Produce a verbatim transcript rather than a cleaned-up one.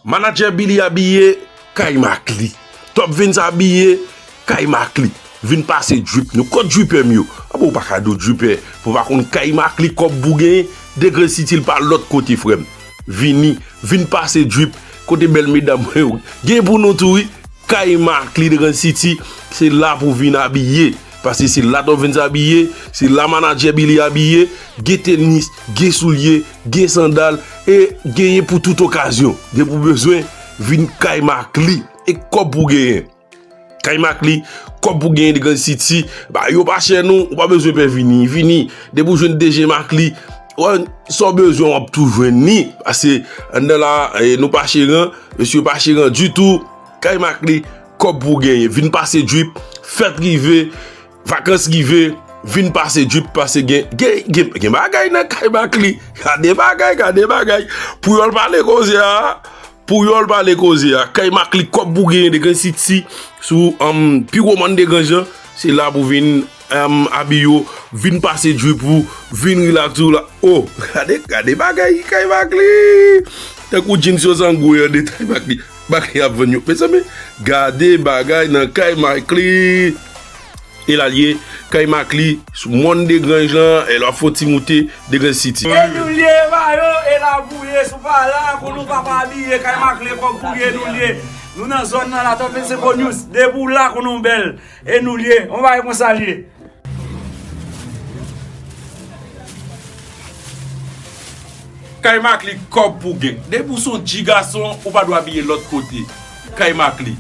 Manadjè Billy abiye, kay Makli. Top Vince abiye, kay Makli. Vin pase drip nou. Kot dripè m yo? Apa w pa ka di w dripè pou w pa konn kay Makli, kòb pou genyen, Degre City l pa lòt kote, frè m. Vini, vin pase drip kote bèl medam mwen yo. Gen pou nou tou, wi. Kay Makli de Grand City, se la pou vin abiye. Paske se la Top Vince abiye, se la manadjè Billy abiye, gen tenis, gen soulye, gen sandal, e genyen pou tout okazyon. Depi w bezwen, vin kay Makli, e kòb pou genyen. Kay Makli, kòb pou genyen de Grand City, ba yo pa chè non, ou pa bezwen pè vini, vini. Depi w jwenn D J Makli, wè, sa w bezwen, w ap tou jwenn li. Paske anndan la, e, nou pa cheran, mesye pa cheran ditou. Kay Makli, kòb pou genyen. Vin pase drip, fèt rive, vakans rive, vin pase drip, pase gen, gen, gen, gen bagay nan kay Makli. Gade bagay, gade bagay. Pou yo l pale koze a, pou yo l pale koze a. Kay Makli, kòb pou genyen de Grand City, sou, um, pi gwo mòn de Grand Jan, se la pou vin, um, abiye w, vin pase drip ou, vin relax ou la. Oh, gade, gade bagay kay Makli. Tankou jeans yo zangouy an de kay Makli. Makli ap vann yo. Mezanmi, gade bagay nan kay Makli. E la l ye, kay Makli, sou mòn Degranj lan, e l ap fè yon ti moute Degranj City. E nou l ye, ba yo, e la pou ye, si w pa la, konnen w pa pa abiye, kay Makli, kòb pou ye, nou l ye. Nou nan zòn nan, la Top Vince Info News, depi w la, konnen w bèl. E nou l ye, on bagay konsa l ye. Kay Makli, kòb pou gen. Depi w se yon ti gason, ou pa dwe abiye lòt kote. Kay Makli.